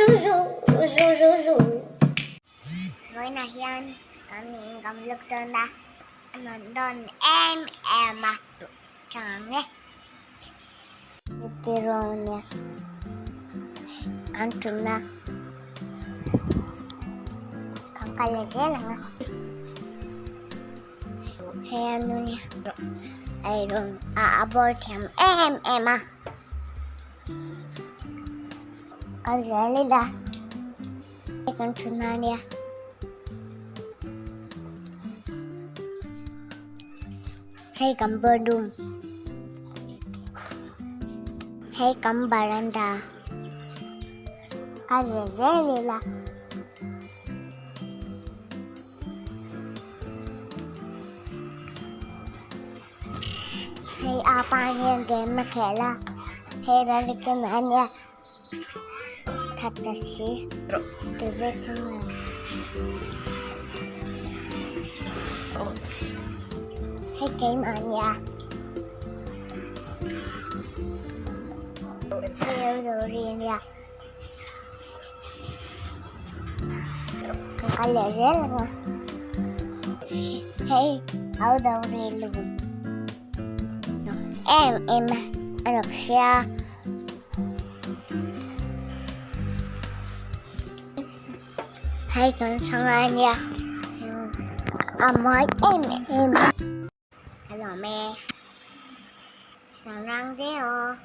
zu zu zu zu. Vawiinah hian kan in kan vlog dawn a, a nuam dawn em em a, chang e. Tiraw nia kan tumna kan kal leh zel ang a. Hei a nu nia eirawng a a bawr thiam em em a. Kal zel ila hei kan thutna nia. Hei kan boardroom hei kan baranda kal ve zel ila. Hei a pa hian game a khel a hei ralrikima a nia. That ta si ti vek hi maw. Hei keimah nia. Hei lo zo ri nia. Ka kal leh zel ang a. Hei au do ri lum. Em em a a rawk sia. Hei kan sanga nia a mawi em em a lawm e. Sarang deuh.